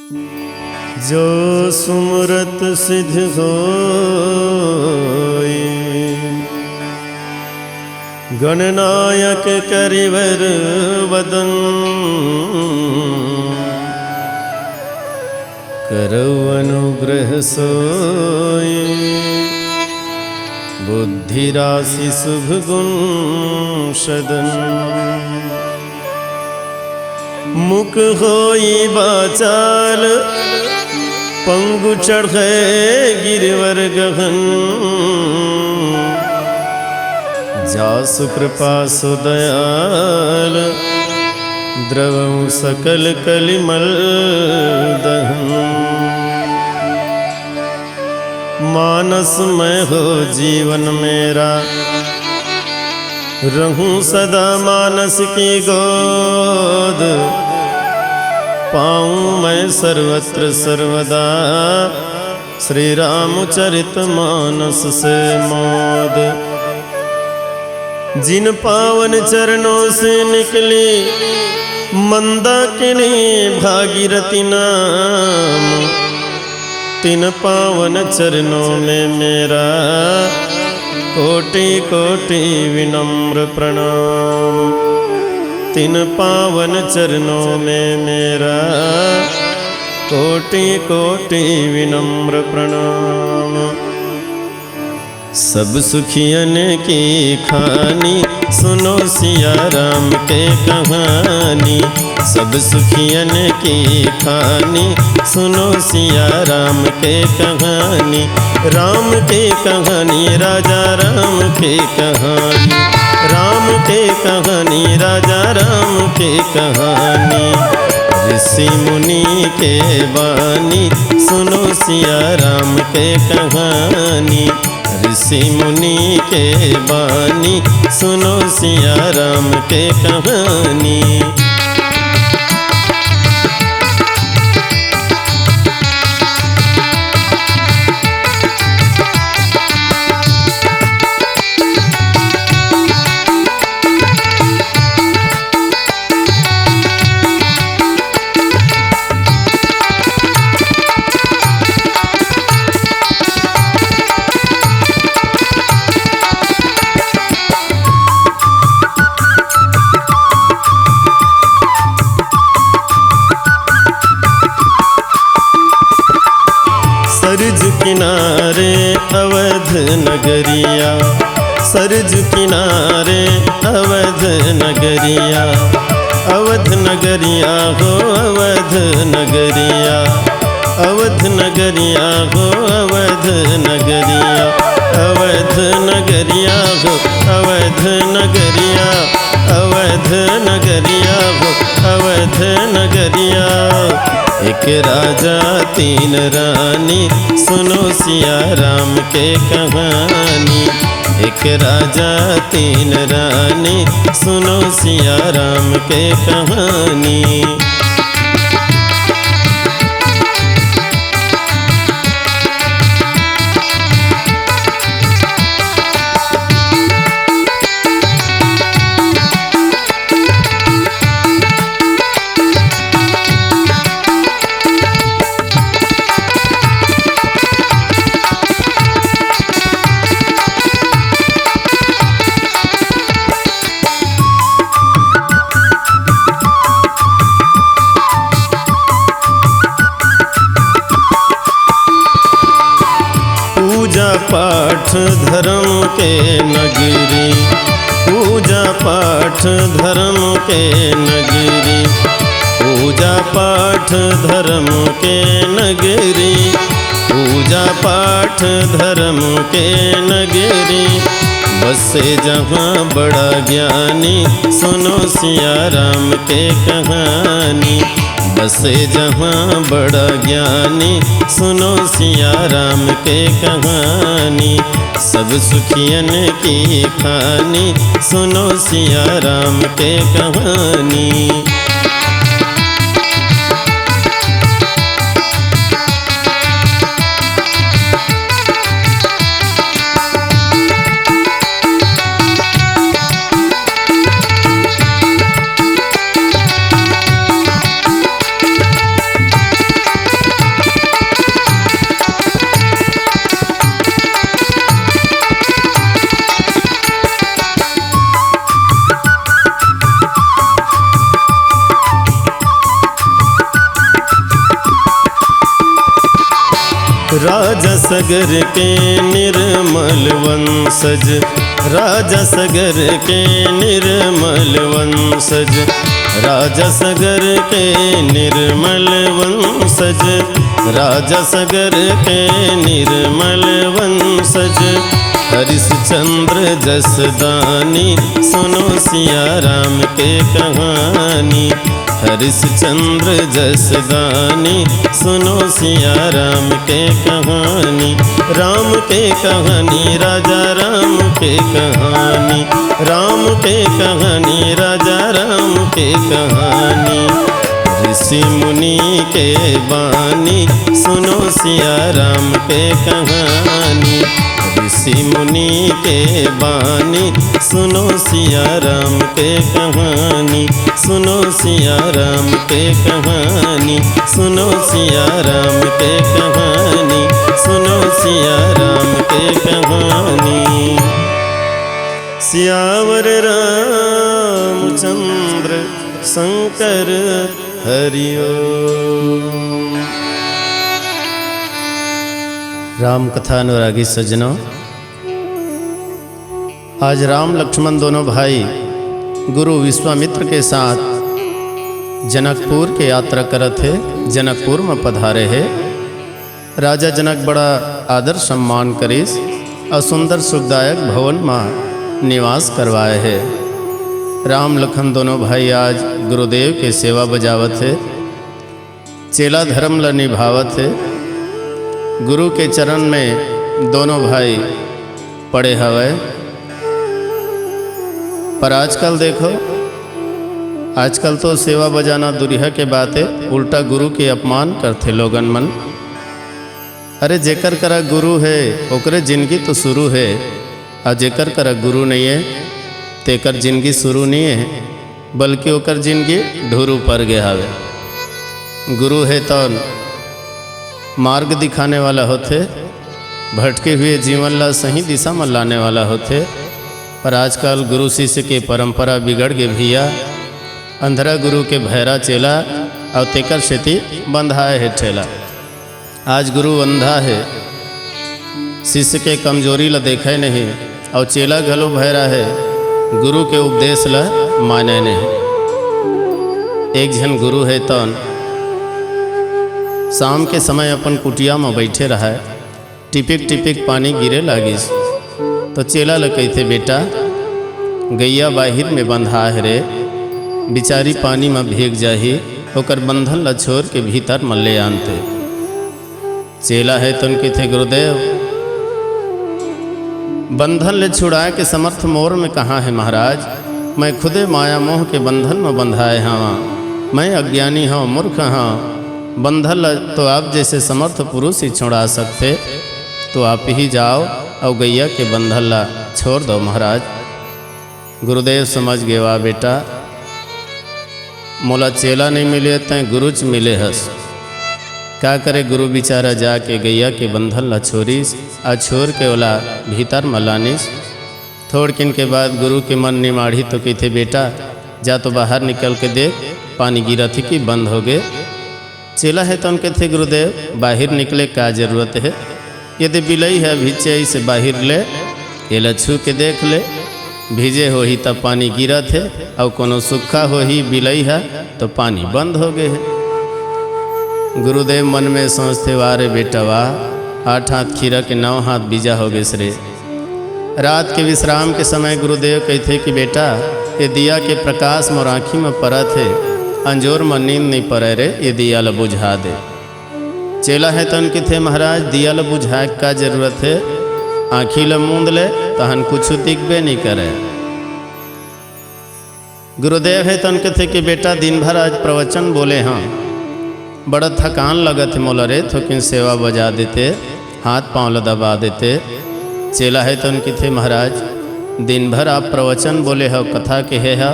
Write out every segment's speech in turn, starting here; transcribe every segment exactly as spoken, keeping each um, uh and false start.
जो सुमरत सिद्ध होई, गणनायक करिवर वदन, करौ अनुग्रह सोई, बुद्धि राशि शुभ गुण सदन। मुख होई बाचाल, पंगु चढ़े गिरवर गहन। जासु कृपा सु दयाल, द्रवहु सकल कलिमल दहन। मानस मैं हो जीवन मेरा, रहूं सदा मानस की गोद। पाऊं मैं सर्वत्र सर्वदा, श्री रामचरित मानस से मोद। जिन पावन चरणों से निकली मंदाकिनी भागीरथी नाम, तिन पावन चरणों में मेरा कोटि कोटि विनम्र प्रणाम। तिन पावन चरणों में मेरा कोटि कोटि विनम्र प्रणाम। सब सुखियन की खानी, सुनो सिया राम के कहानी। सब सुखियन की खानी, सुनो सिया राम के कहानी। राम के कहानी, राजा राम के कहानी। राम के कहानी, राजा राम के कहानी। ऋषि मुनि के बानी, सुनो सिया राम के कहानी। ऋषि मुनि के बानी, सुनो सिया राम के कहानी। सरजू किनारे अवध नगरिया, सरजू किनारे अवध नगरिया, अवध नगरिया हो अवध नगरिया, अवध नगरिया हो अवध नगरिया, अवध नगरिया हो अवध नगरिया, अवध नगरिया हो अवध नगरिया। एक राजा तीन रानी, सुनो सिया राम के कहानी। एक राजा तीन रानी, सुनो सिया राम के कहानी। पूजा पाठ धर्म के नगरी, पूजा पाठ धर्म के नगरी, पूजा पाठ धर्म के नगरी, पूजा पाठ धर्म के नगरी। बसे जहाँ बड़ा ज्ञानी, सुनो सिया राम के कहानी। बसे जहाँ बड़ा ज्ञानी, सुनो सिया राम के कहानी। सब सुखियन की खानी, सुनो सिया राम के कहानी। राजा सगर के निर्मल वंशज, राजा सगर के निर्मल वंशज, राजा सगर के निर्मल वंशज, राजा सगर के निर्मल वंशज। हरिश्चंद्र जस दानी, सुनो सिया राम के कहानी। हरिश्चंद्र जस दानी, सुनो सिया राम के कहानी। राम के कहानी, राजा राम के कहानी। राम के कहानी, राजा राम के कहानी। ऋषि मुनि के बानी, सुनो सिया राम के कहानी। ऋषि मुनि के बानी, सुनो सिया राम के कहानी। सुनो सिया राम के कहानी। सुनो सिया राम के कहानी। सुनो सिया राम के कहानी। सियावर रामचंद्र शंकर हरिओ। राम कथा अनुरागी सज्जनों, आज राम लक्ष्मण दोनों भाई गुरु विश्वामित्र के साथ जनकपुर के यात्रा करत हे, जनकपुर में पधारे हे। राजा जनक बड़ा आदर सम्मान करिस अउ सुंदर सुखदायक भवन म निवास करवाए हे। राम लखन दोनों भाई आज गुरुदेव के सेवा बजावत हे, चेला धर्म ल निभावत हे। गुरु के चरण में दोनों भाई पड़े हवय। पर आजकल देखो, आजकल तो सेवा बजाना दुरिहा के बात हे, उल्टा गुरु के अपमान करथे लोगन मन। अरे, जेकर करा गुरु हे, ओकरे जिनगी तो शुरू हे, अउ जेकर करा गुरु नइये, तेकर जिनगी शुरू नइये, बल्कि ओकर जिनगी ढुरू पर गे हावे। गुरु हे तौन मार्ग दिखाने वाला होथे, भटके हुए जीवन ला सही दिशा में लाने वाला होथे। पर आजकल गुरु शिष्य के परंपरा बिगड़ गे भैया। अंधरा गुरु के भैरा चेला, अउ तेकर सेती बंधाए हे ठेला। आज गुरु अंधा हे, शिष्य के कमजोरी ल देखय नहीं, अउ चेला घलो भैरा हे, गुरु के उपदेश ल मानय नहीं। एक झन गुरु हे तौन शाम के समय अपन कुटिया म बइठे रहय, टिपिक टिपिक पानी गिरे लागिस, तो चेला ल कहिथे, "बेटा, गैया बाहिर में बंधा हे रे, बिचारी पानी म भीग जाही, ओकर बंधन ल छोर के भीतर म ले आनते।" चेला हे तौन कहिथे, "गुरुदेव, बंधन ले छुड़ाए के समर्थ मोर में कहाँ हे महाराज? मैं खुदे माया मोह के बंधन में बंधाए हावां। मैं अज्ञानी हौं, मूर्ख हौं। बंधन ल तो आप जैसे समर्थ पुरुष ही छुड़ा सकथे, तो आप ही जाओ अउ गैया के बंधन ल छोड़ दो महाराज।" गुरुदेव समझ गे, "वाह बेटा, मोला चेला नहीं मिले, तैं गुरुच मिले हस।" का करे, गुरु बिचारा जाके गैया के बंधन ला छोरिस, आ छोर के ओला भीतर म लानिस। थोड़किन के बाद गुरु के मन निमाढ़ी तो कहिथे, "बेटा, जा तो बाहर निकल के देख, पानी गिरत हे कि बंद हो गे।" चेला हे तौन कहिथे, "गुरुदेव, बाहिर निकले का जरूरत हे? यदि बिलई ह भींजे से बाहिर ले, एला छू के देख ले, भीजे होही त पानी गिरत हे, अउ कोनो सूखा होही बिलई ह त पानी बंद हो गे हे।" गुरुदेव मन में सोचथे, "वाह रे बेटा वाह, आठ हाथ खीरा के नौ हाथ बीजा हो गेस रे।" रात के विश्राम के समय गुरुदेव कहिथे कि, "बेटा, ये दिया के प्रकाश मोर आँखी में परत हे, अंजोर में नींद नहीं परे रे, ये दिया ल बुझा दे।" चेला हे तौन कहिथे, "महाराज, दिया ल बुझाए के का जरूरत हे? आँखी ल मूंद ले, तहन कुछु दिखबे नइ करे।" गुरुदेव हे तौन कहिथे कि, "बेटा, दिन भर आज प्रवचन बोले हंव, बड़ा थकान लगत हे मोला रे, थोकिन सेवा बजा देते, हाथ पांव ल दबा देते।" चेला हे तौन कहिथे, "महाराज, दिन भर आप प्रवचन बोले हव, कथा कहे हव,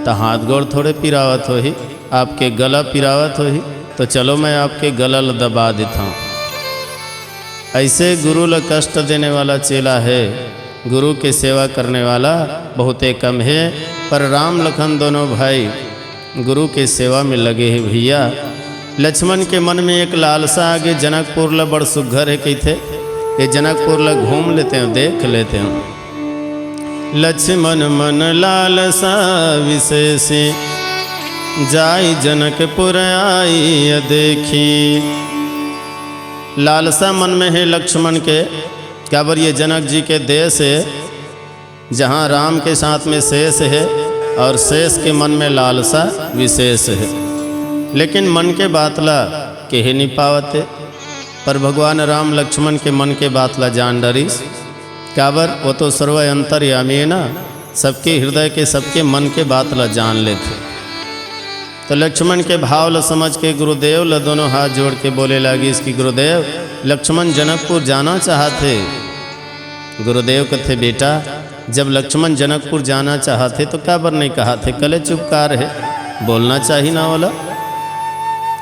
त हाथ गोड़ थोड़े पिरावत होही, आपके गला पिरावत होही, तो चलो मैं आपके गला ल दबा देथंव।" ऐसे गुरु ल कष्ट देने वाला चेला हे, गुरु के सेवा करने वाला बहुते कम हे, पर राम लखन दोनों भाई गुरु के सेवा में लगे हे भैया। लक्ष्मण के मन में एक लालसा आगे, जनकपुर ल बड़ सुग्घर हे कहिथे, ये जनकपुर ल घूम लेतेंव, देख लेतेंव। लक्ष्मण मन लालसा विशेष, जाई जनकपुर आइय देखी। लालसा मन में हे लक्ष्मण के, काबर ये जनक जी के देश हे, जहाँ राम के साथ में शेष हे अउ शेष के मन में लालसा विशेष हे, लेकिन मन के बात ला कहे नहीं पावत हे। पर भगवान राम लक्ष्मण के मन के बात ला जान डरिस, काबर वो तो सर्व अंतर्यामी हे ना, सबके हृदय के, सबके मन के बात ला जान लेथे। तो लक्ष्मण के भाव ला समझ के गुरुदेव ला दोनों हाथ जोड़ के बोले लागिस कि गुरुदेव, लक्ष्मण जनकपुर जाना चाहत हे। गुरुदेव कथे, बेटा, जब लक्ष्मण जनकपुर जाना चाहत हे तो काबर नहीं कहत हे, कले चुपकार हे, बोलना चाही ना ओला।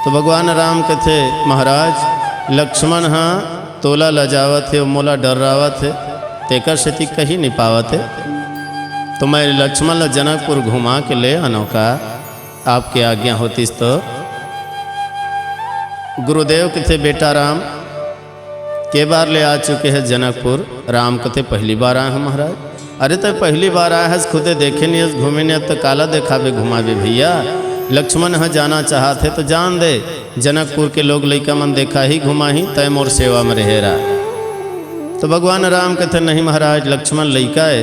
तो भगवान राम कथे, महाराज, लक्ष्मण हा तोला लजावत हे, मोला डर्रावत हे, तेकर सेती कही नहीं पावत हे। तो मैं लक्ष्मण ला जनकपुर घुमा के ले आनों का, आपके आज्ञा होतिस तो। गुरुदेव कथे, बेटा राम, के बार ले आ चुके हे जनकपुर? राम कथे, पहली बार आए हँव महाराज। अरे, तैं पहली बार आए हस, खुदे देखे नहीं हस, घूमे नहीं हस, त काला देखाबे घुमाबे भैया? लक्ष्मण ह जाना चाहत हे तो जान दे, जनकपुर के लोग लइका मन देखाही घुमाही, तैं मोर सेवा में रहे रह। तो भगवान राम कथे, नहीं महाराज, लक्ष्मण लइका हे,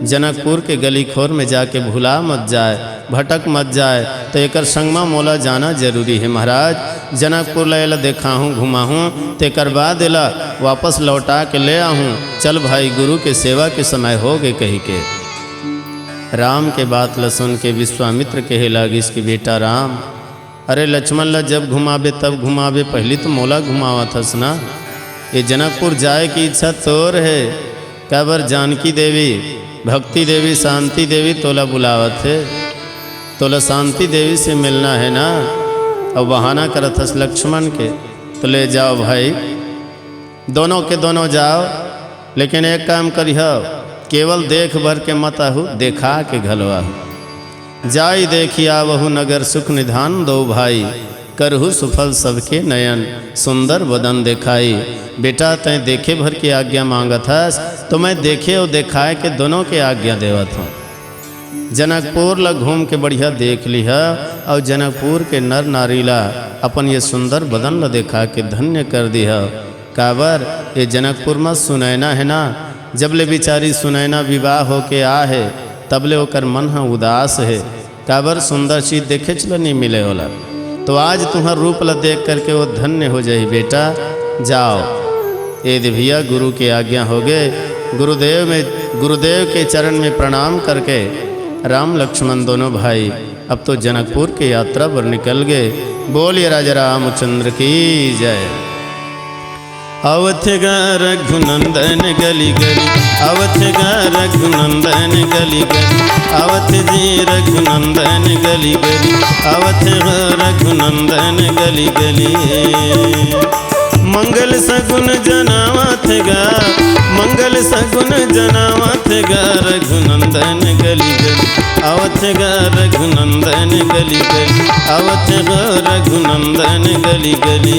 जनकपुर के गली खोर में जाके भुला मत जाए, भटक मत जाए, तो एकर संग म मोला जाना जरूरी हे महाराज। जनकपुर ल एला देखाहूँ, घुमाहूँ, तेकर बाद एला वापस लौटा के ले आहूँ। चल भाई, गुरु के सेवा के समय हो गे, कहि के। राम के बात ल सुन के विश्वामित्र कहे लागिस कि बेटा राम, अरे लक्ष्मण ल जब घुमाबे तब घुमाबे, पहली तो मोला घुमावत हस ना। ये जनकपुर जाए की इच्छा तोर हे, काबर जानकी देवी, भक्ति देवी, शांति देवी तोला बुलावत हे, तोला शांति देवी से मिलना हे ना। अब बहाना करत हस लक्ष्मण के, तो ले जाओ भाई, दोनों के दोनों जाओ, लेकिन एक काम करिहव, केवल देख भर के मत आहू, देखा के घलो आहू। जाई देखि आवहु नगर सुख निधान दो भाई, करहु सुफल सबके नयन सुंदर बदन देखाई। बेटा, तैं देखे भर के आज्ञा मांगत हस, तो मैं देखे अउ देखाए के दोनों के आज्ञा देवत हँव। जनकपुर ला घूम के बढ़िया देख लिहा अउ जनकपुर के नर नारी ला अपन ये सुंदर बदन ला देखा के धन्य कर दिहा। काबर ये जनकपुर म सुनैना हे ना, जब ले बिचारी सुनैना विवाह होके आ हे, तब ले ओकर मन ह उदास हे। काबर सुंदर चीज देखेच ल नइ मिले ओला। तो आज तुंहर रूप ल देख करके वो धन्य हो जाही बेटा, जाओ। ए दे भैया, गुरु के आज्ञा हो गे। गुरुदेव में, गुरुदेव के चरण में प्रणाम करके राम लक्ष्मण दोनों भाई अब तो जनकपुर के यात्रा पर निकल गए। बोलिए राजा रामचंद्र की जय। अवथे गा रघुनंदन गली गली, अवथे गा रघुनंदन गली गली, अवथे जी रघुनंदन गली गली, अवथे गा रघुनंदन गली गली। मंगल सगुन जनावथे गा, मंगल सगुन जनावथे गा रघुनंदन गली गली, अवथे गा रघुनंदन गली गली, अवथे गा रघुनंदन गली गली।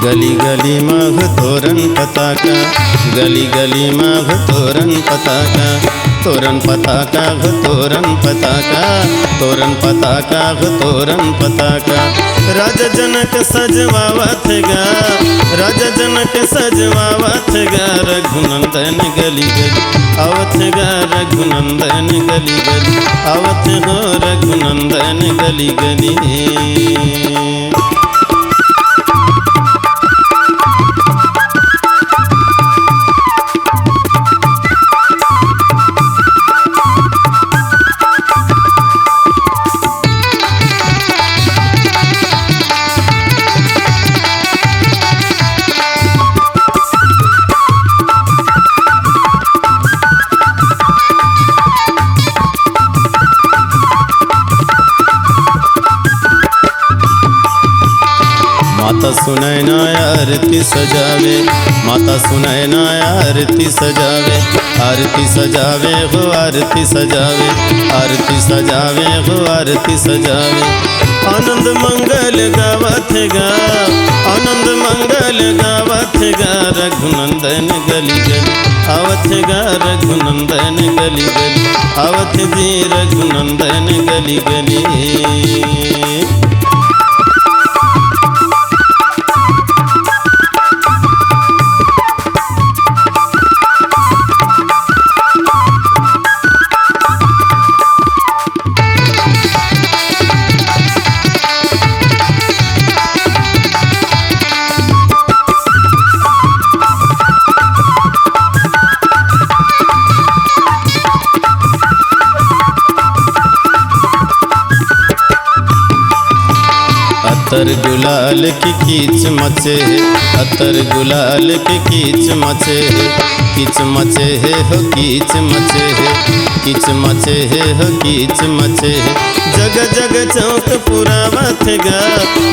गली गली माघ तोरन पताका, गली गली माघ तोरन पताका, तोरन पताका घ तोरन पताका, तोरन पताका घ तोरन पताका। राजा जनक सजवावत गा, राजा जनक सजवावत गा रघुनंदन गली गली, अवत गा रघुनंदन गली गली, अवत हो रघुनंदन गली गली। माता सुनैना आरती सजावे, माता सुनैना आरती सजावे, आरती सजावे हो आरती सजावे, आरती सजावे हो आरती सजावे। आनंद मंगल गावत गा, आनंद मंगल गावत गा, रघुनंदन गली गली आवत गा, रघुनंदन गली गली आवत जी, रघुनंदन गली गली। अतर गुलाल की कीच मचे हे, अतर गुलाल की कीच मचे हे, कीच मचे हे हो कीच मचे हे, कीच मचे हे हो कीच मचे हे। जग जग चौक पुरावत गा,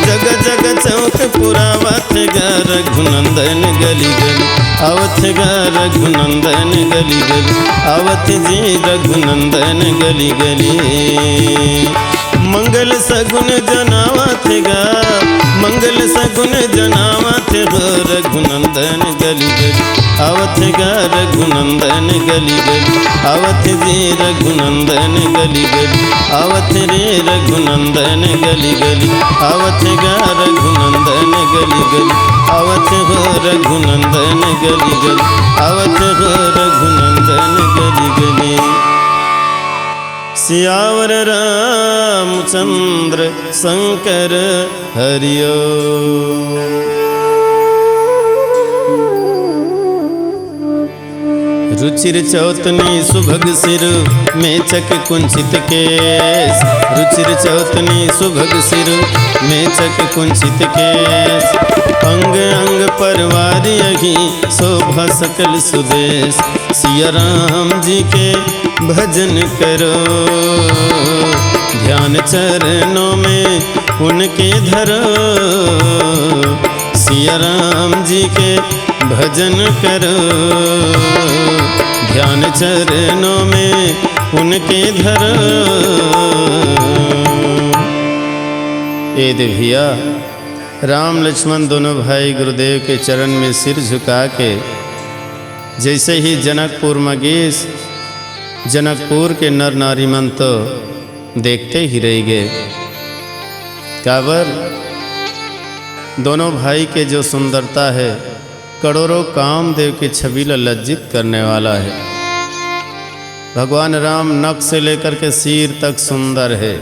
जग जग चौक पुरावत गा, रघुनंदन गली गली आवत गा, रघुनंदन गली गली आवत जी, रघुनंदन गली गली। मंगल सगुन जनावत गा, मंगल सगुन जनावत हो, रघुनंदन गली गली आवत गा, रघुनंदन गली गली आवत जी, रघुनंदन गली गली आवत रे, रघुनंदन गली गली आवत गा, रघुनंदन गली गली आवत हो, रघुनंदन गली गली आवत हो, रघुनंदन गली गली। सियावर रामचंद्र शंकर हरिओ। रुचिर चौतनी सुभग सिर, मेचक कुंचित केस। रुचिर चौतनी सुभग सिर, मेचक कुंचित केस। अंग अंग परवार अही, शोभा सकल सुदेश। सिया राम जी के भजन करो, ध्यान चरणों में उनके धरो। सिया राम जी के भजन करो, ध्यान चरणों में उनके धरो। ए दे भैया, राम लक्ष्मण दोनों भाई गुरुदेव के चरण में सिर झुका के जैसे ही जनकपुर म गीस, जनकपुर के नर नारी मन तो देखते ही रह गए। काबर, दोनों भाई के जो सुंदरता है, करोड़ों कामदेव के छवि ला लज्जित करने वाला है। भगवान राम नख से लेकर के सिर तक सुंदर है,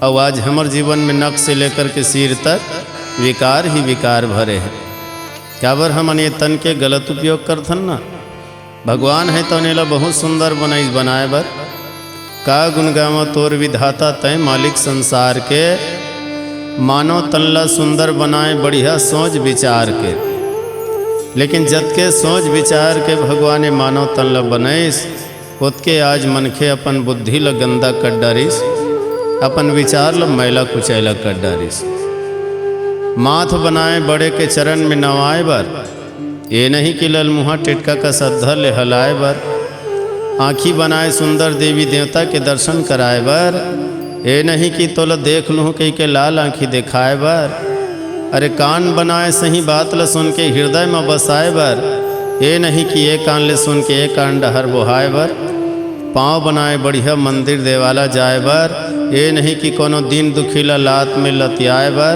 अउ आज हमर जीवन में नख से लेकर के सिर तक विकार ही विकार भरे हैं। काबर, हमन ये तन के गलत उपयोग करथन ना। भगवान हे तौन एला बहुत सुंदर बनाइस बनाए बर। का गुन गावं तोर विधाता तैं मालिक संसार के। मानव तन ला सुंदर बनाए बढ़िया सोच विचार के। लेकिन जतके सोच विचार के भगवान ये मानव तन ला बनाइस, ओतके आज मनखे अपन बुद्धि ला गंदा कर डारिस, अपन विचार ला मैला कुचैला कर डारिस। माथ बनाए बड़े के चरण में नवाए बर, ए नहीं कि ललमुहा टिटका कस अद्धा ले हलाए बर, आँखी बनाए सुंदर देवी देवता के दर्शन कराए बर, ए नहीं कि तोला देख लूँ कहिके लाल आँखी देखाए बर, अरे कान बनाए सही बात ल सुन के हृदय म बसाए बर, ए नहीं कि ए कान ले सुन के ए कान डहर बोहाए बर, पाँव बनाए बढ़िया मंदिर देवाला जाए बर, ए नहीं कि कोनो दीन दुखी ल लात में लतियाए बर,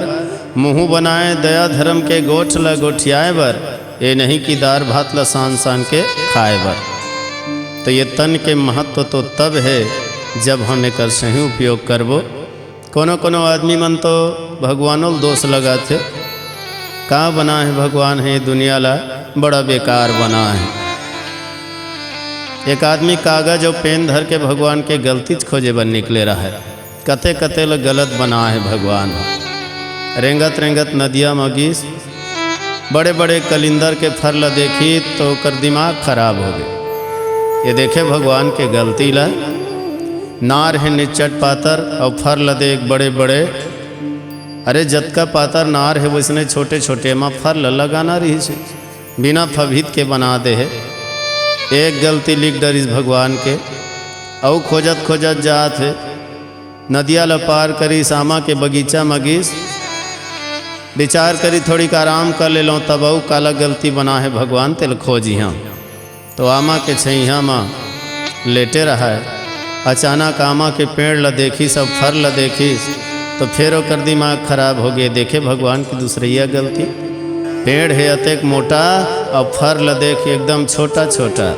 मुँह बनाए दया धर्म के गोठ ल गोठियाए बर, ए नहीं कि दार भात ल सान सान के खाए बर। तो ये तन के महत्व तो तब है, जब हम एकर सही उपयोग करबो। कोनो कोनो आदमी मन तो भगवानो ल दोष लगाथे, का बना है भगवान हे दुनिया ला, बड़ा बेकार बना है। एक आदमी कागज अउ पेन धर के भगवान के गलतीच खोजे बर निकले रहय। कते कते ल गलत बना है भगवान। रेंगत रेंगत नदिया म गिस, बड़े बड़े कलिंदर के फर ल देखिस तो ओकर दिमाग खराब होगे। ये देखे भगवान के गलती ल, नार हे निच्चट पातर अउ फर ल देख बड़े बड़े अरे, जतका पातर नार हे, वइसने छोटे-छोटे म फर ल लगाना रिहिस हे। बिना फभीत के बना दे हे। एक गलती लिख डरिस भगवान के, अउ खोजत-खोजत जात हे। नदिया ल पार करिस, आमा के बगीचा म गिस। विचार करिस, थोड़िक आराम कर ले लौं, तब अउ काला गलती बना हे भगवान, तेल खोजिहौं। तो आमा के छइहां म लेटे रहय। अचानक आमा के पेड़ ल देखिस, अउ फर ल देखिस, तो फेर ओकर दिमाग खराब हो गे। देखे भगवान के दूसरइया गलती, पेड़ हे अतेक मोटा, अउ फर ल देख एकदम छोटा छोटा।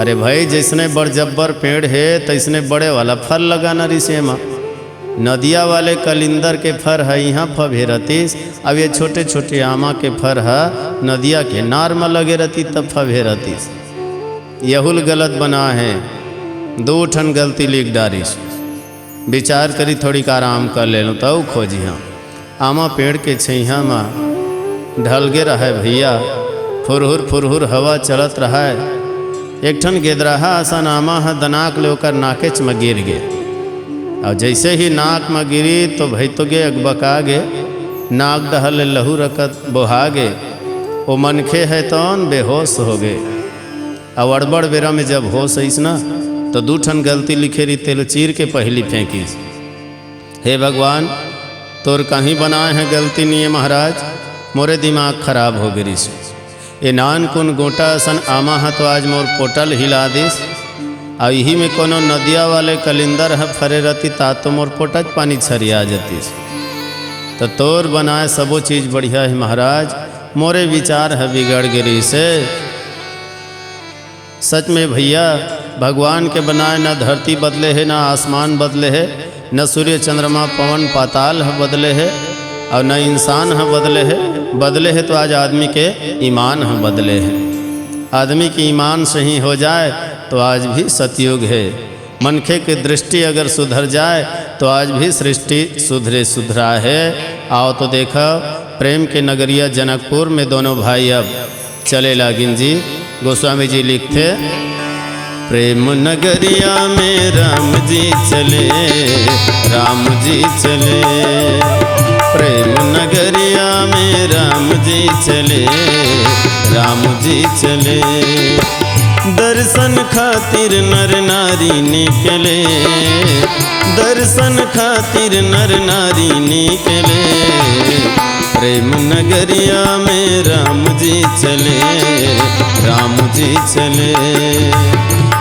अरे भाई, जइसने बड़ जब्बर पेड़ हे, तइसने बड़े वाला फर लगाना रिहिस एमा। नदिया वाले कलिंदर के फर ह इहां फभे रतिस, अब ये छोटे-छोटे आमा के फर ह नदिया के नार म लगे रतिस, तब फभे रतिस। यहू ल गलत बना हे, दू ठन गलती लिख डारिस। विचार करिस, थोड़िक आराम कर ले लौं, तब खोजिहौं। आमा पेड़ के छइहां म ढलगे रहय भइया, फुरहुर फुरहुर हवा चलत रहय। एक ठन गेदराहा असन आमा ह दनाक ले ओकर नाकेच म गिर गे। अउ जइसे ही नाक म गिरिस तो भइतो गे, अकबका गे, नाक डहर ले लहू रकत बोहा गे। ओ मनखे ह तौन बेहोस हो गे। अउ अड़बड़ बेरा में जब होस आइस न, तो दू ठन गलती लिखे रिहिस, तेला चीर के पहिली फेंकिस। हे भगवान, तोर कहीं बनाय हे गलती निये महाराज, मोरे दिमाग खराब हो गे रिहिस। ए नानकुन गोटा असन आमा ह तो आज मोर पोटा ल हिला दिस। अउ इही में कोनो नदिया वाले कलिंदर ह फरे रतिस, ता तो मोर पोटा के पानी छरिया जतिस। त तोर बनाय सबो चीज बढ़िया हे महाराज, मोरे विचार ह बिगड़ गे रिहिस हे। सच में भइया, भगवान के बनाय न धरती बदले हे, न आसमान बदले हे, न सूर्य चंद्रमा पवन पाताल ह बदले हे, अउ न इंसान ह बदले हे। बदले हे तो आज आदमी के ईमान ह बदले हे। आदमी के ईमान सही हो जाय तो आज भी सतयुग हे। मनखे के दृष्टि अगर सुधर जाय तो आज भी सृष्टि सुधरे सुधरा हे। आव तो देखव, प्रेम के नगरिया जनकपुर में दोनों भाई अब चले लागिन जी। गोस्वामी जी लिखथे, प्रेम नगरिया में राम जी चले, राम जी चले। प्रेम नगरिया में राम जी चले, राम जी चले। दर्शन खातिर नर नारी निकले, दर्शन खातिर नर नारी निकले। प्रेम नगरिया में राम जी चले, राम जी चले।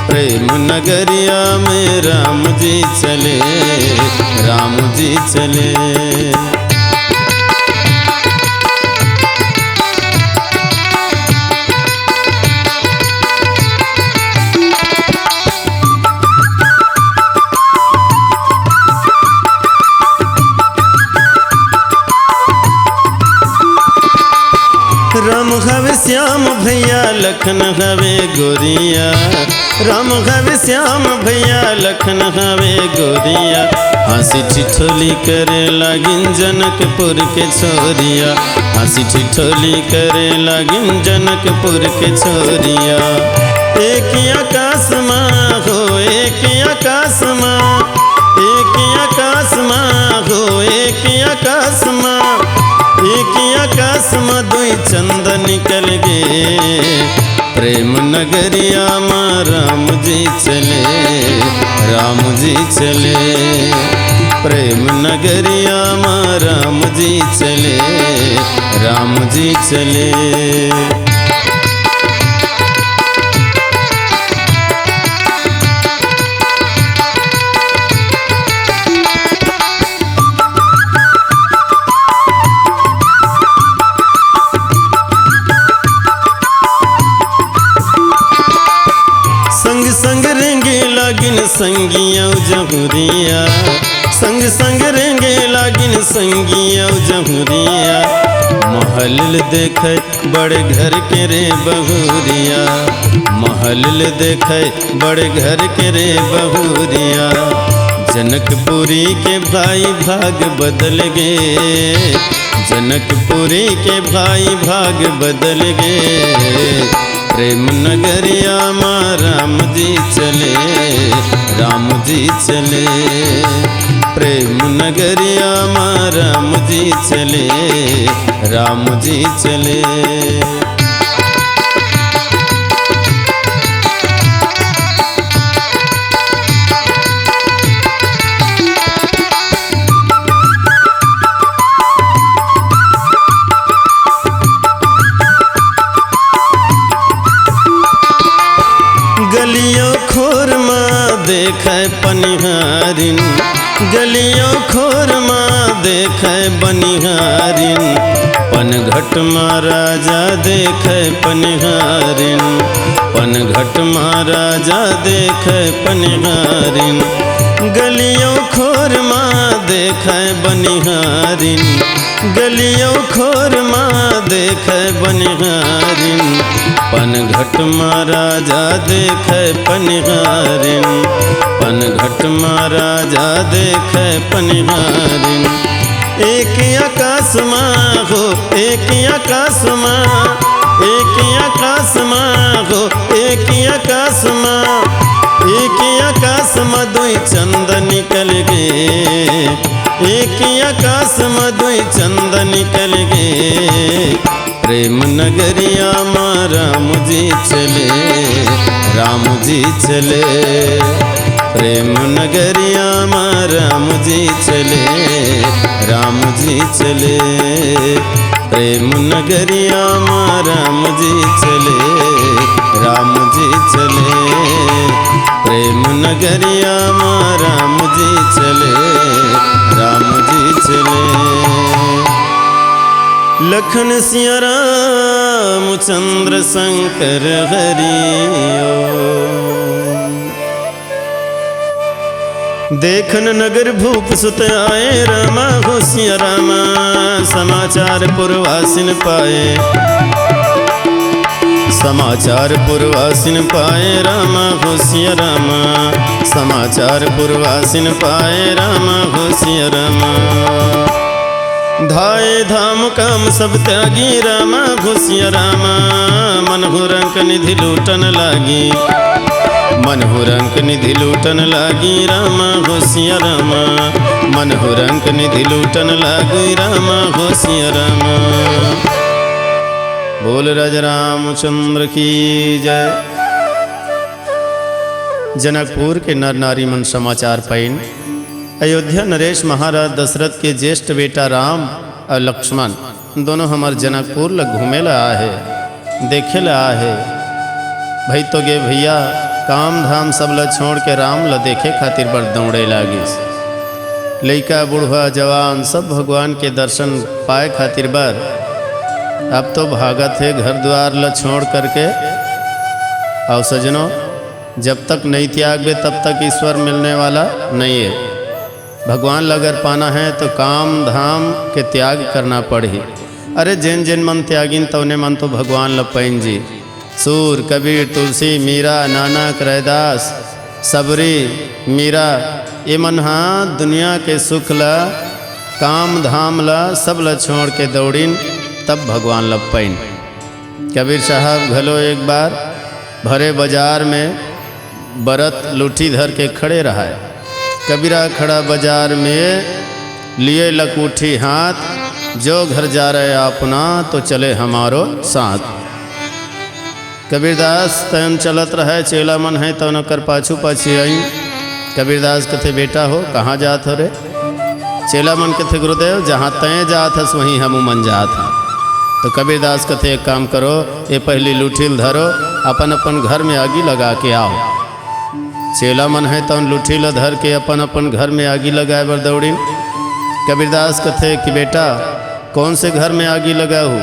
प्रेम नगरिया में राम जी चले, राम जी चले। राम हवे श्याम भइया, लखन हवे गोरिया। राम हवे श्याम भइया, लखन हवे गोरिया। हंसी ठिठोली करे लागिन जनकपुर के छोरिया। हंसी ठिठोली करे लागिन जनकपुर के छोरिया। एक आकाश मा हो, एक आकाश मा, एक आकाश मा हो, एक आकाश मा, एक आकाश मा दुई चंदा निकल गे। प्रेम नगरिया मा राम जी चले, राम जी चले। प्रेम नगरिया मा राम जी चले, राम जी चले। संग संग रेंगे लागिन संगिया जहुरिया। संग संग रेंगे लागिन संगिया जहुरिया। महल देखे बड़े घर के रे बहुरिया। महल देखे बड़े घर के रे बहुरिया। जनकपुरी के भाई भाग बदल गे। जनकपुरी के भाई भाग बदल गे। प्रेम नगरिया मा राम जी चले, राम जी चले। प्रेम नगरिया मा राम जी चले, राम जी चले। गलियों खोर मा देखै पनिहारिन, गलियों खोर मा देखै बनिहारिन, पनघट मा राजा देखै पनिहारिन, पनघट मा राजा देखै पनिहारिन, गलियों खोर मा देखै बनिहारिन, गलियों खोर मा देखै बनिहारिन, पनघट मा राजा देखै पनिहारिन, पनघट मा राजा देखै पनिहारिन। एक आकाश मा हो, एक आकाश मा, एक आकाश मा हो, एक आकाश मा, एक आकाश मा दुई चंद निकल गे। एक आकाश मा दुई चंद निकल गे। प्रेम नगरिया मा राम जी चले, राम जी चले। प्रेम नगरिया मा राम जी चले, राम जी चले। प्रेम नगरिया मा राम जी चले, राम जी चले। प्रेम नगरिया मा राम जी चले, राम जी चले। लखन सिया राम चंद्र शंकर हरि ओम। देखन नगर भूप सुत आए, रामा हो सिया रामा, समाचार पुरवासिन पाए। समाचार पुरवासिन पाए, रामा हो सिया रामा, समाचार पुरवासिन पाए, रामा हो सिया रामा। धाए धाम काम सब त्यागी, रामा हो सिया रामा, मनहु रंक निधि लूटन लागी। मनहु रंक निधि लूटन लागी, रामा हो सिया रामा, मनहु रंक निधि लूटन लागी, रामा हो सिया रामा। बोल राजा रामचंद्र की जय। जनकपुर के नर नारी मन समाचार पाइन। अयोध्या नरेश महाराज दशरथ के ज्येष्ठ बेटा राम अउ लक्ष्मण दोनों हमर जनकपुर ल घूमे ल आहे, देखे ल आहे। भई तो गे भइया, काम धाम सब ल छोड़ के राम ल देखे खातिर बर दौड़े लागिस। लइका, बुढ़वा, जवान सब भगवान के दर्शन पाए खातिर बर अब तो भागत हे घर द्वार ल छोड़ करके। अउ सजनो, जब तक नहीं त्यागबे तब तक ईश्वर मिलने वाला नहीं है। भगवान ला अगर पाना है तो काम धाम के त्याग करना पड़ही। अरे जेन जेन मन त्यागिन तौने मन तो भगवान ला पाइन जी। सूर, कबीर, तुलसी, मीरा, नानक, रैदास, सबरी, मीरा, ये मन हा दुनिया के सुख ला, काम धाम ला, सब ला छोड़ के दौड़िन, तब भगवान ला पाइन। कबीर साहब घलो एक बार भरे बाजार में बरत लूठी धर के खड़े रहाय। कबीरा खड़ा बाजार में लिए लकूठी हाथ, जो घर जा रहे अपना, तो चले हमारो साथ। कबीरदास तैं चलत रहय, चेला मन है तौन ओकर पाछू पाछी आई। कबीरदास कथे, "बेटा हो, कहाँ जात हो रे?" चेला मन कथे, "गुरुदेव, जहाँ तैं जात हस, वहीं हमू मन जात हन।" तो कबीरदास कथे, "एक काम करो, ये पहली लूठी ल धरो, अपन अपन घर में आगी लगा के आओ।" चेला मन है तौन लूठी ल धर के अपन अपन घर में आगी लगाए बर दौड़िन। कबीरदास कथे कि, "बेटा, कौन से घर में आगी लगाहू?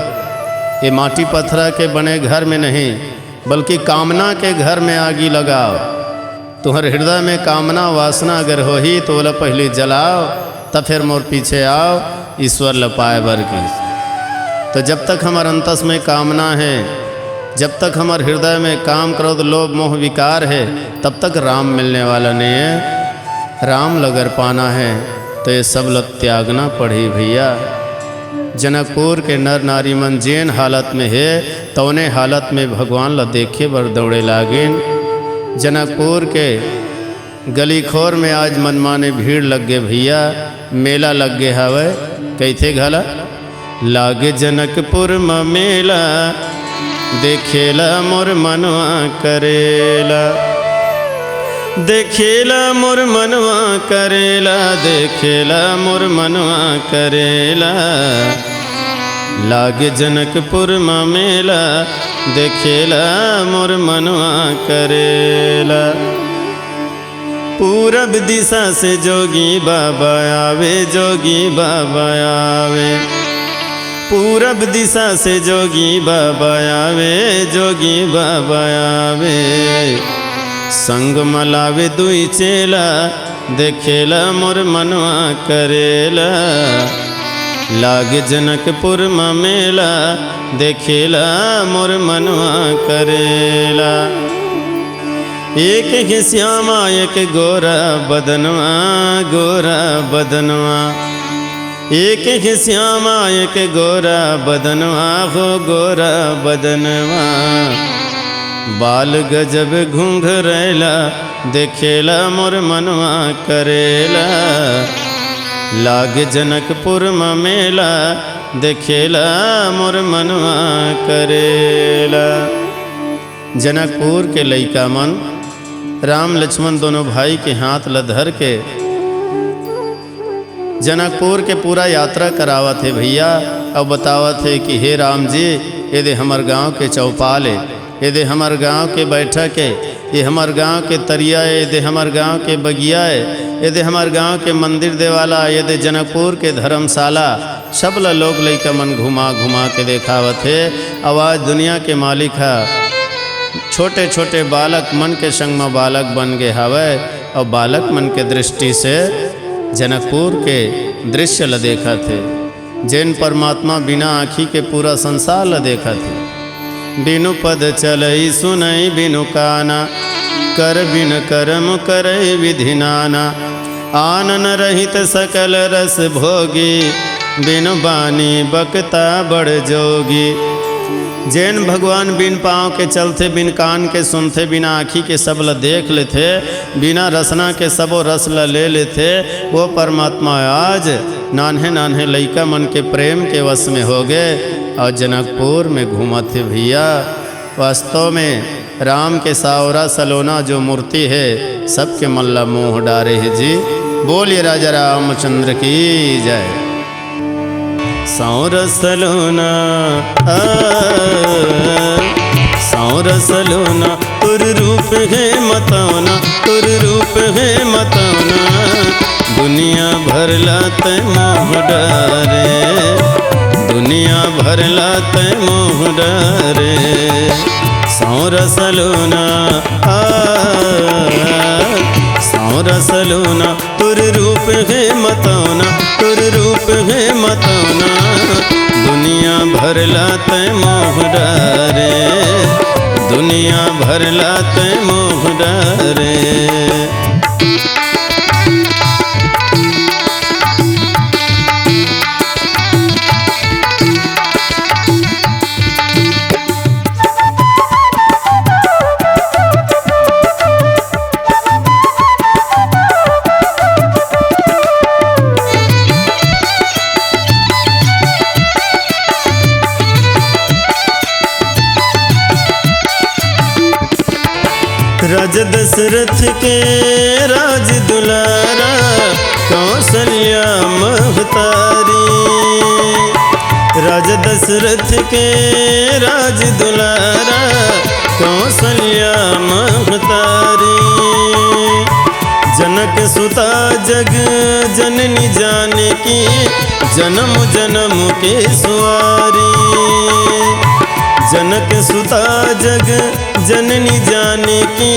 ये माटी पथरा के बने घर में नहीं, बल्कि कामना के घर में आगी लगाओ। तुहर हृदय में कामना वासना अगर होही तो ओला पहली जलाओ, तब फिर मोर पीछे आओ, ईश्वर ल पाए बर की।" तो जब तक हमर अंतस में कामना है, जब तक हमर हृदय में काम, क्रोध, लोभ, मोह, विकार है, तब तक राम मिलने वाला नहीं है। राम ल अगर पाना है तो ये सब ल त्यागना पड़ही भैया। जनकपुर के नर नारी मन जेन हालत में हे, तौने हालत में भगवान ल देखे बर दौड़े लागिन। जनकपुर के गली खोर में आज मनमाने भीड़ लग गे भैया, मेला लग गे हवय। कहिथे घला, लागे जनकपुर म मेला, देखेला मोर मनवा करेला, देखेला मोर मनवा करेला, देखेला मोर मनवा करेला। लागे जनकपुर म मेला, देखेला मोर मनवा करेला। पूरब दिशा से जोगी बाबा आवे, जोगी बाबा आवे। पूरब दिशा से जोगी बाबा आवे, जोगी बाबा आवे। संग म लावे दुई चेला, देखेला मोर मनवा करेला। लागे जनकपुर म मेला, देखेला मोर मनवा करेला। एक हे श्यामा एक गोरा बदनवा, गोरा बदनवा। एक हे श्यामा एक गोरा बदनवा, हो गोरा बदनवा। बाल गजब घुंघरैला, देखेला मोर मनवा करेला। लागे जनकपुर म मेला, देखेला मोर मनवा करेला। जनकपुर के लइका मन राम लक्ष्मण दोनों भाई के हाथ ल धर के जनकपुर के पूरा यात्रा करावत हे भैया, अउ बतावत हे कि हे राम जी, एदे हमर गांव के चौपाल ए, एदे हमर गांव के बैठक ए, ये हमर गांव के तरिया ए, एदे हमर गांव के बगिया ए, एदे हमर गांव के मंदिर देवाला, एदे जनकपुर के धर्मशाला, सब ल लोग लइका मन घुमा घुमा के देखावत हे। अउ आज दुनिया के मालिक ह छोटे-छोटे बालक मन के संग म बालक बन गे हावय, अउ बालक मन के दृष्टि से जनकपुर के दृश्य ल देखत हे, जेन परमात्मा बिना आँखी के पूरा संसार ल देखत हे। बिनु पद चलई सुनई बिनु काना, कर बिन करम करई विधि नाना। आनन रहित सकल रस भोगी, बिनु बानी बकता बड़ जोगी। जेन भगवान बिन पाँव के चलथे, बिन कान के सुनथे, बिना आँखी के सब ल देख लेथे, बिना रसना के सबो रस ल ले लेथे, वो परमात्मा आज नान्हे नान्हे लइका मन के प्रेम के वश में हो गे अउ जनकपुर में घूमत हे भैया। वास्तव में राम के सावरा सलोना जो मूर्ति हे, सबके मन ला मोह डारे हे जी। बोलिए राजा रामचंद्र की जय। सावरा सलोना, आ, सावरा सलोना, तोर रूप हे मतौना, तोर रूप हे मतौना। दुनिया भर ला तै मोह डारे, दुनिया भर ला तै मोह डारे। सावरा सलोना, आ, सावरा सलोना, तोर रूप हे मतौना, तोर रूप हे मतौना। दुनिया भर ला तै मोह डारे, दुनिया भर ला तै मोह डारे। राजा दशरथ के राज दुलारा, कौशल्या महतारी। राजा दशरथ के राज दुलारा, कौशल्या महतारी। जनक सुता जग जननी जानकी, जनम जनम के सुवारी। जनक सुता जग जननी जानकी,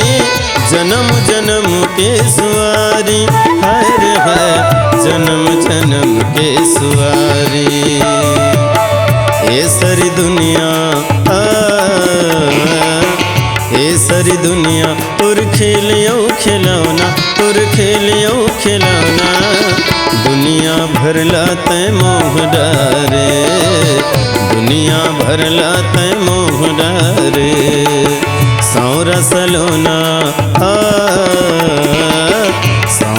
जनम जनम के सुवारी। हाय रे हाय, जनम जनम के सुवारी। ए सारी दुनिया, आ, ए सारी दुनिया, तोर खेल अउ खिलौना, तोर खेल अउ खिलौना। दुनिया भर ला तै मोह डारे, दुनिया भर ला तै मोह डारे। सावरा सलोना, आ,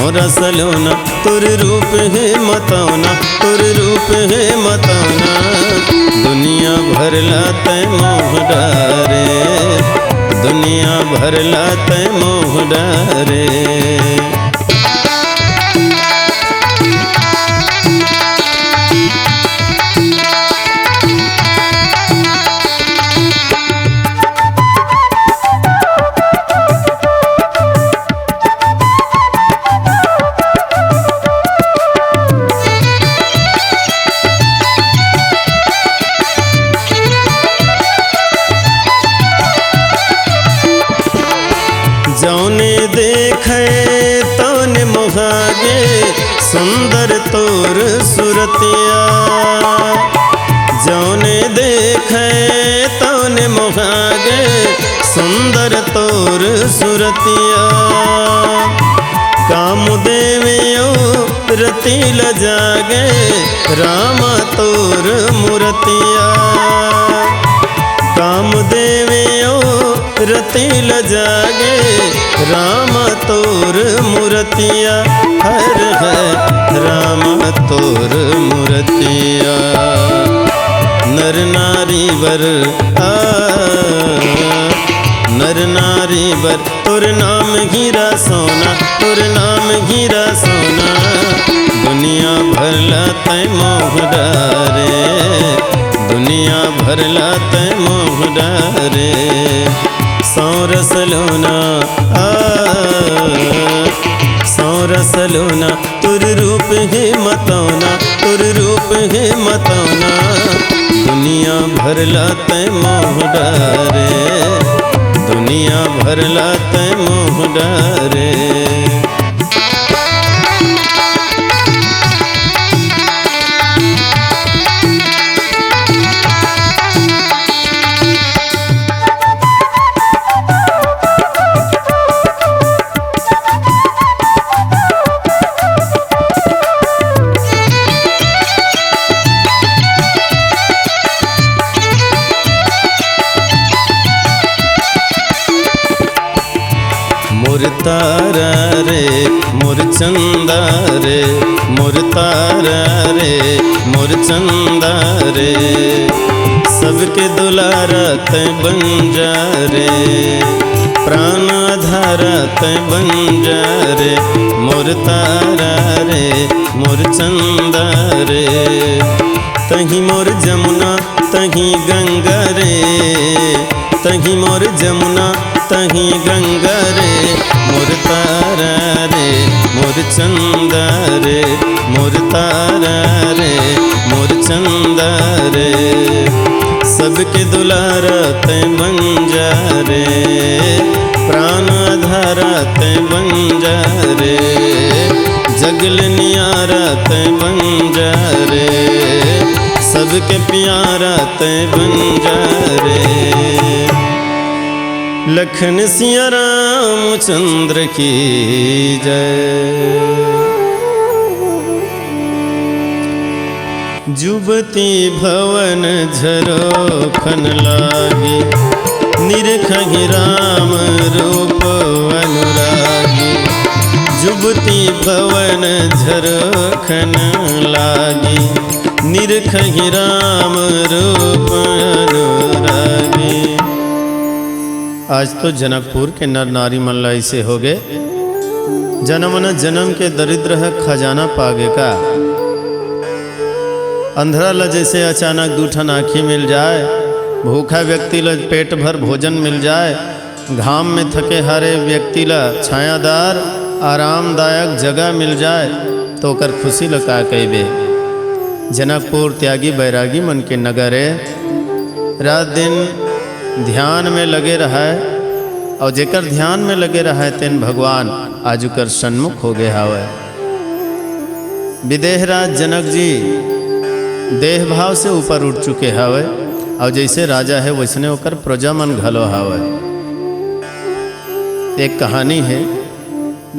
रसलोना, तोर रूप हे मतौना, तोर रूप हे मतौना, दुनिया भर ला तैं मोह डारे, दुनिया भर ला तैं मोह डारे। जौने देखे तौने मोहागे सुंदर तोर सुरतिया। जौने देखे तौने मोहागे सुंदर तोर सुरतिया। कामदेव ओ रति ल जागे राम तोर मूरतिया। कामदेव ओ रति ल जागे राम तोर मूरतिया। हर है राम तोर मूरतिया। नर नारी बर आ, नर नारी बर तोर नाम हीरा सोना, तोर नाम हीरा सोना, दुनिया भर ला तैं मोह डारे, दुनिया भर ला तैं मोह डारे। सौं रस लोना, आ, सौं रस लोना, तोर रूप हे मतौना, तोर रूप हे मतौना, दुनिया भर ला तैं मोह डारे, दुनिया भर ला तैं मोह डारे। मोर तारा रे, मोर चंदा रे, मोर तारा रे, मोर चंदा रे, सबके दुलारा तैं बन जा रे, प्राण आधारा तैं बन जा रे, मोर तारा रे, मोर चंदा रे। तहीं मोर जमुना, तहीं गंगा रे, तहीं मोर जमुना, तहीं गंगा रे, मोर तारा रे, मोर चंदा रे, मोर तारा रे, मोर चंदा रे, सबके दुलारा तैं बन जा रे, प्राण आधारा तैं बन जा रे, जग ल नियारा तैं बन जा रे, सबके प्यारा तैं बन जा रे। लखन सिया रामचंद्र की जय। जुबती भवन झरोखन लागी, निरखहि राम रूप अनुरागी। जुबती भवन झरोखन लागी, निरखहि राम रूप अनुरागी। आज तो जनकपुर के नर नारी मन ला ऐसे होगे, जनम न जनम के दरिद्र ह खजाना पागे का। अंधरा ल जैसे अचानक दू ठन आँखी मिल जाए, भूखा व्यक्ति ल पेट भर भोजन मिल जाए, घाम में थके हारे व्यक्ति ल छायादार आरामदायक जगह मिल जाए, तो ओकर खुशी ल का कहिबे। जनकपुर त्यागी बैरागी मन के नगर ए। रात दिन ध्यान में लगे रहय, अउ जेकर ध्यान में लगे रहय, तेन भगवान आज उकर सन्मुख होगे हावय। विदेहराज जनक जी देह भाव से ऊपर उठ चुके हावय, अउ जैसे राजा हे, वैसने ओकर प्रजा मन घलो हावय। एक कहानी हे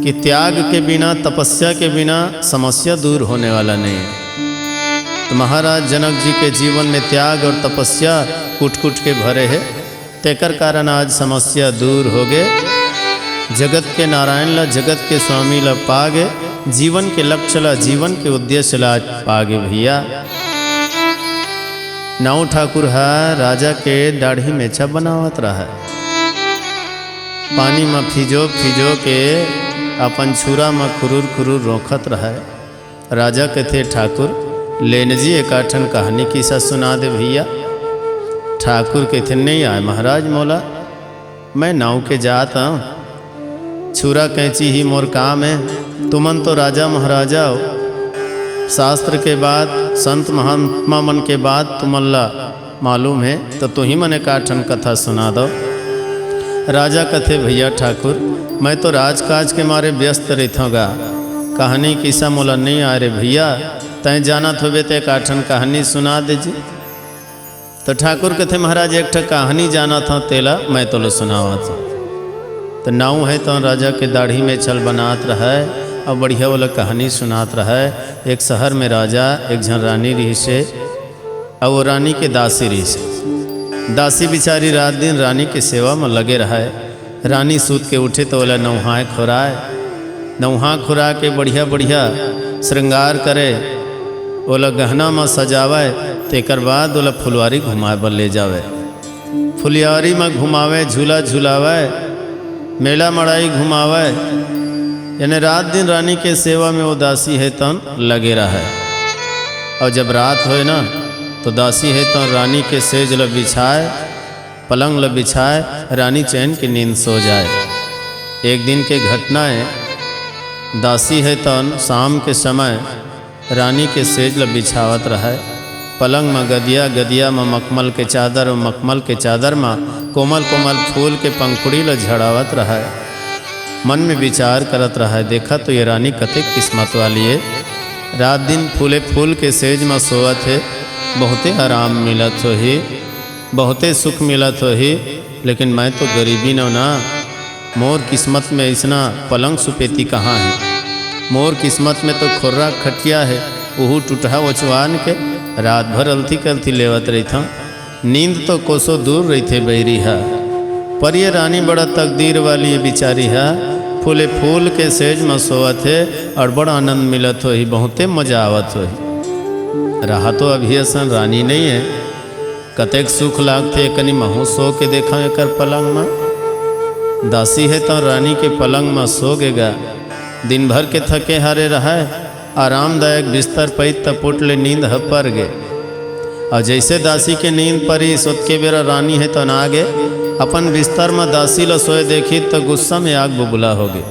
कि त्याग के बिना, तपस्या के बिना समस्या दूर होने वाला नहीं है। तो महाराज जनक जी के जीवन में त्याग और तपस्या कूट-कूट के भरे हे, तेकर कारण आज समस्या दूर होगे। जगत के नारायण ला, जगत के स्वामी ला पागे, जीवन के लक्ष्य ला, जीवन के उद्देश्य ला आज पागे भैया। नाऊ ठाकुर ह राजा के दाढ़ी मेछा बनावत रहय। पानी म फिजो फिजो के अपन छुरा म खुरुर खुरुर रोंखत रहय। राजा कथे, "ठाकुर, लेन जी एकाठन कहानी किस्सा सुना दे भैया।" ठाकुर कथे, "नइ आय महाराज मोला, मैं नाऊ के जात हंव। छुरा कैंची ही मोर काम हे। तुमन तो राजा महाराजा हो। शास्त्र के बात, संत महात्मा मन के बात तुमन ला मालूम हे, त तुही मन एकाठन कथा सुना दव।" राजा कथे, "भैया ठाकुर, मैं तो राजकाज के मारे व्यस्त रहिथंव गा, कहानी किस्सा मोला नइ आय रे भैया, तैं जानत होबे त एकाठन कहानी सुना दे जी।" त ठाकुर कथे, "महाराज, एक ठा कहानी जानत हंव, तेला मैं तोला सुनावत हंव।" त नाऊ हे त राजा के दाढ़ी मेछा ल बनात रहय अउ बढ़िया वाला कहानी सुनात रहय। एक शहर में राजा, एक झन रानी रिहिस हे, अउ वो रानी के दासी रिहिस हे। दासी बिचारी रात दिन रानी के सेवा म लगे रहय। रानी सूत के उठे त ओला नउहाय खोराय, नउहा खोरा के बढ़िया बढ़िया श्रृंगार करे, ओला गहना म सजावय, तेकर बाद ओला फुलवारी घुमाय बर ले जावय। फुलवारी म घुमावय, झूला झुलावय, मेला मड़ई घुमावय, यानी रात दिन रानी के सेवा में वो दासी हे तन लगे रहय। अउ जब रात होय ना, तो दासी हे तन रानी के सेज ल बिछाय, पलंग ल बिछाय, रानी चैन के नींद सो जाय। एक दिन के घटना हे, दासी हे तन शाम के समय रानी के सेज ल बिछावत रहय। पलंग म गदिया, गदिया म मखमल के चादर अउ मखमल के चादर म कोमल कोमल फूल के पंखुड़ी ल झड़ावत रहय। मन में विचार करत रहय, "देखा तो ये रानी कतेक किस्मत वाली हे, रात दिन फूले फूल के सेज म सोवत हे, बहुते आराम मिलत होही, बहुते सुख मिलत होही, लेकिन मैं तो गरीबी नव ना, मोर किस्मत में अइसना पलंग सुपेती कहाँ हे? मोर किस्मत में तो खोर्रा खटिया हे, उहू टुटहा ओछवान के रात भर अलथी कलथी लेवत रहिथंव। नींद तो कोसों दूर रहिथे बइरी ह। पर ये रानी बड़ा तकदीर वाली ये बिचारी ह, फूले फूल के सेज म सोवत हे, अउ बड़ आनंद मिलत होही, बहुते मजा आवत होही। रहा तो अभी असन रानी नइ हे।" कतेक सुख लागथे, एकनी महूं सो के देखंव एकर पलंग म। दासी हे त रानी के पलंग म सो गे गा। दिन भर के थके हारे रहय, आरामदायक बिस्तर पइत त पुट ले नींद ह पर गे। अउ जइसे दासी के नींद परिस, ओतके बेरा रानी हे त ना गे। अपन बिस्तर म दासी ल सोए देखिस त गुस्सा म आग बुबुला होगे।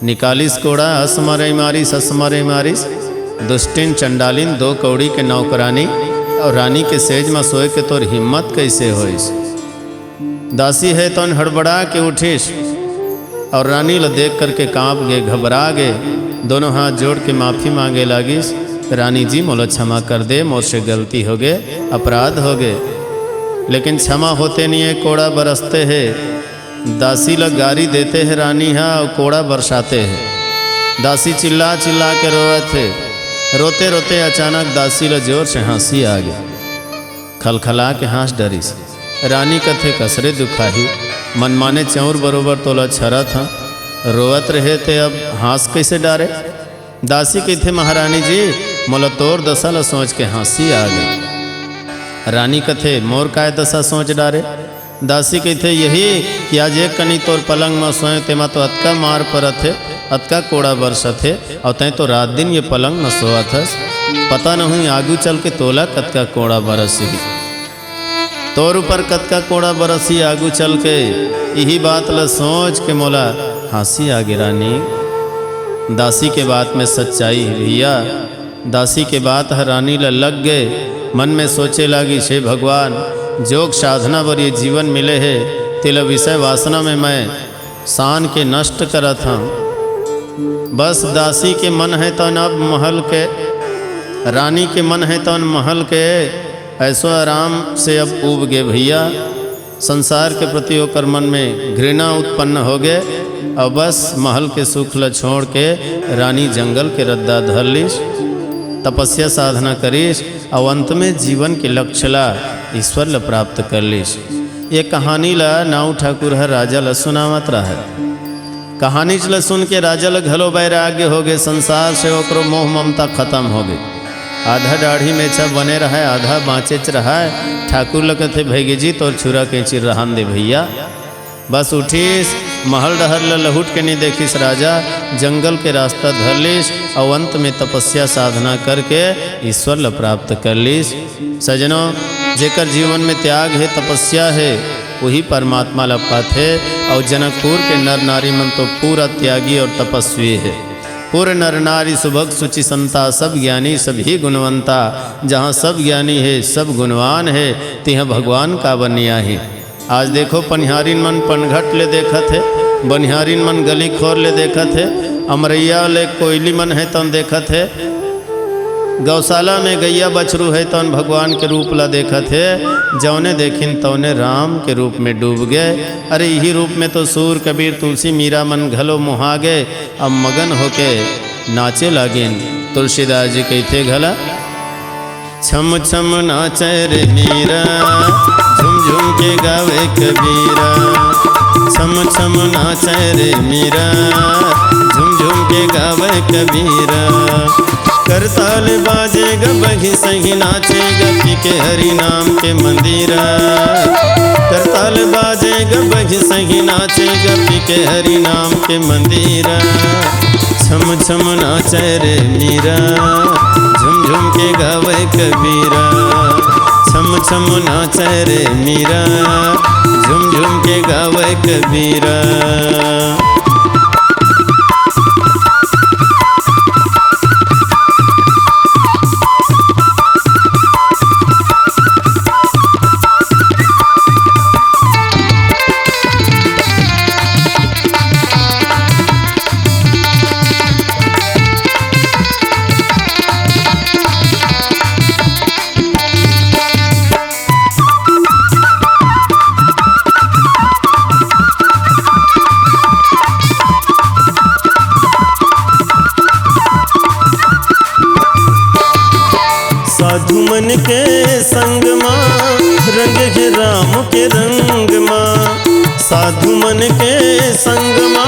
निकालिस कोड़ा, हस मरई मारिस, हस मरई मारिस, "दुष्टिन चंडालिन, दो कौड़ी के नौकरानी, अउ रानी के सेज म सोए के तोर हिम्मत कइसे होइस?" दासी हे तौन हड़बड़ा के उठिस अउ रानी ल देख करके कांप गे, घबरा गे। दोनों हाथ जोड़ के माफी मांगे लागिस, "रानी जी, मोला क्षमा कर दे, मोर से गलती होगे, अपराध होगे।" लेकिन क्षमा होते नइ हे, कोड़ा बरसते हे। दासी ल गारी देते हे रानी ह अउ कोड़ा बरसाते हे। दासी चिल्ला चिल्ला के रोवत हे। रोते रोते अचानक दासी ल जोर से हंसी आ गे। खलखला के हंस डरिस। रानी कथे, "कस रे दुखाही, मनमाने चउर बरोबर तोला छरत हंव, रोवत रहे ते अब हंस कइसे डारे?" दासी कहिथे, "महारानी जी, मोला तोर दसा ल सोच के हंसी आ गे।" रानी कथे, "मोर काय दसा सोच डारे?" दासी कहिथे, "यही कि आज एक कनी तोर पलंग म सोए, तेमा तो अतका मार परत हे, अतका कोड़ा बरसत हे, अउ तैं तो रात दिन ये पलंग म सोवत हस। पता नहीं आगू चल के तोला कतका कोड़ा बरसही।" तोर ऊपर कतका कोड़ा बरसही आगू चल के, इही बात ल सोच के मोला हंसी आ गे रानी। दासी के बात में सच्चाई हे भैया। दासी के बात ह रानी ल लग गे। मन में सोचे लागिस, "हे भगवान, जोग साधना बर ये जीवन मिले हे, तेला विषय वासना में मैं सान के नष्ट करत हंव।" बस दासी के मन हे तौन अब महल के, रानी के मन हे तौन महल के ऐसो आराम से अब उब गे भैया। संसार के प्रति ओकर मन में घृणा उत्पन्न होगे अउ बस महल के सुख ल छोड़ के रानी जंगल के रद्दा धर लिस, तपस्या साधना करिस अउ अंत में जीवन के लक्ष्य ला ईश्वर ल प्राप्त कर लिस। ये कहानी ला नाऊ ठाकुर ह राजा ल सुनावत रहय। कहानीच ल सुन के राजा ल घलो वैराग्य होगे, संसार से ओकरो मोह ममता खतम होगे। आधा दाढ़ी मेछा बने रहय, आधा बाँचेच रहय। ठाकुर ल कथे, "भइगे जी, तोर छुरा कैंची रहन दे भइया।" बस उठिस, महल डहर ल लहुट के नी देखिस राजा, जंगल के रास्ता धर लिस अउ अंत में तपस्या साधना करके ईश्वर ल प्राप्त कर लिस। सजनों, जेकर जीवन में त्याग हे, तपस्या हे, उही परमात्मा ल पाथे। अउ जनकपुर के नर नारी मन तो पूरा त्यागी अउ तपस्वी हे। पूर्ण नर नारी सुभग सुचि संता, सब ज्ञानी सभी गुणवंता। जहाँ सब ज्ञानी हे, सब गुणवान हे, तिहाँ भगवान काबर नी आही। आज देखो, पनिहारिन मन पनघट ले देखत हे, बनिहारिन मन गली खोर ले देखत हे, अमरैया ले कोइली मन हे तन देखत हे, गौशाला में गैया बछरू हे तन भगवान के रूप ला देखत हे। जौने देखिन तौने राम के रूप में डूब गए। अरे, इही रूप में तो सूर, कबीर, तुलसी, मीरा मन घलो मोहा गए। अब मगन होके नाचे लागिन। तुलसीदास जी कहिथे घला, "छम छम नाचे रे मीरा, झुम झुम के गावे कबीरा। छम छम नाचे रे मीरा, झुम झुम के गावे कबीरा। करताल बाजे ग बघि सही नाचे ग पी के हरि नाम के मंदिरा। करताल बाजे ग बघि सही नाचे ग पी के हरि नाम के मंदिरा। छम छम नाचे रे मीरा, झुम झुम के गावे कबीरा। छम छम नाचे रे मीरा, झुम झुम के गावे कबीरा।" साधु मन के संग मा, रंग हे राम के रंग मा। साधु मन के संग मा,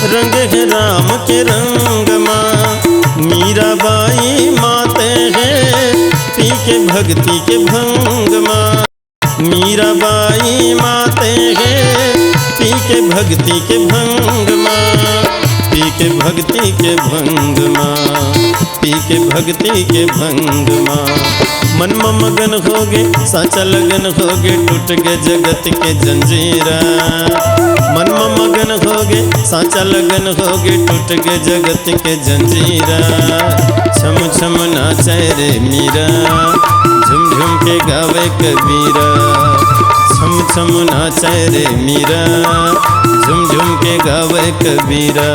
रंग हे राम के रंग मा। मीराबाई माते हे, पी के भक्ति के भंग मा। मीराबाई माते हे, पी के भक्ति के भंग मा। पी के भक्ति के भंग मा। पी के भक्ति के भंग मा। मन म मगन होगे, साचा लगन होगे, टूट गे जगत के जंजीरा। मन म मगन होगे, साचा लगन होगे, टूट गे जगत के जंजीरा। छम छम नाचे रे मीरा, झुम झुम के गावे कबीरा। छम छम नाचे रे मीरा, झुम झुम के गावे कबीरा।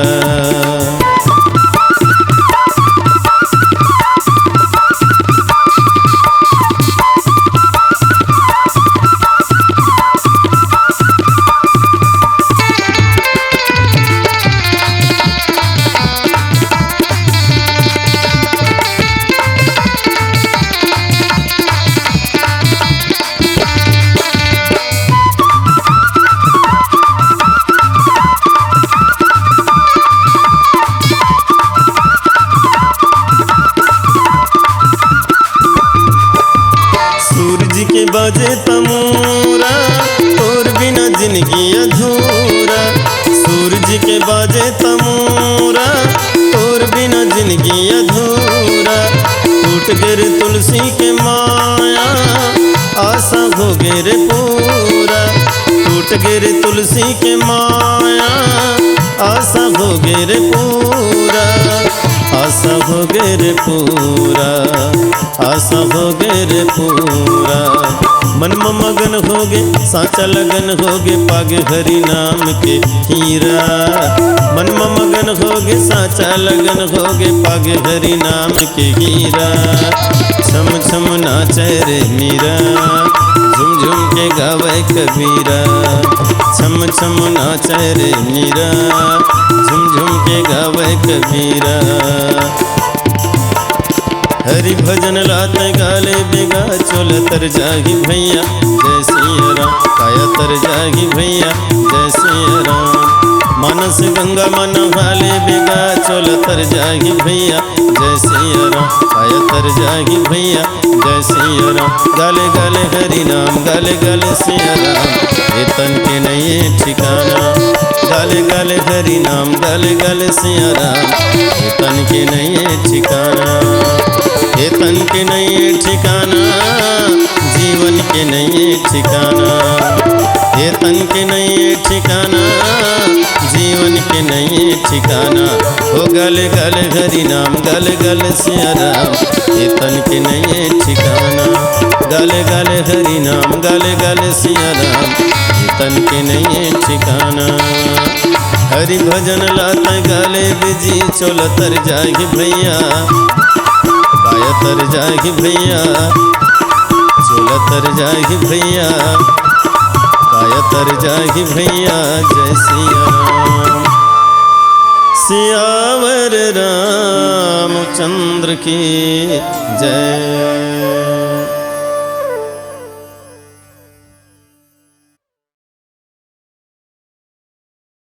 सूरज के बाजे तमूरा, तोर बिना जिनगी अधूरा। सूरज के बाजे तमूरा, तोर बिना जिनगी अधूरा। टूट गे रे तुलसी के माया, आसा होगे रे पूरा। टूट गे रे तुलसी के माया, आसा होगे रे पूरा। आसा होगे रे पूरा। आसा होगे रे पूरा। मन म मगन होगे, साचा लगन होगे, पागे हरि नाम के हीरा। मन म मगन होगे, साचा लगन होगे, पागे हरि नाम के हीरा। छम छम नाचे रे मीरा, झुम झुम के गावे कबीरा। छम छम नाचे रे मीरा, झुम झुम के गावे कबीरा। हरि भजन लात गाले बेगा, चोला तर जाही भैया जय सिया राम, काया तर जाही भैया जय सिया राम। मानस गंगा मन वाले बेगा, चोला तर जाही भैया जय सिया राम, काया तर जाही भैया जय सिया राम। गाले गाले हरि नाम, गाले गाले सिया राम, ए तन के नइये ठिकाना। गाले गाले हरि नाम, गाले गाले सिया राम, ए तन के नइये ठिकाना। ए तन के नइये ठिकाना, जीवन के नइये ठिकाना। ए तन के नइये ठिकाना, जीवन के नइये ठिकाना। ओ गाले गाले हरि नाम, गाले गाले सिया राम, ए तन के नइये ठिकाना। गाले गाले हरि नाम, गाले गाले सिया राम, ए तन के नइये ठिकाना। हरि भजन ला तैं गाले बिजी, चोला तर जाही भैया, काया तर जाही भैया, चोला तर जाही भैया, काया तर जाही भैया जय सिया राम। सियावर रामचंद्र की जय।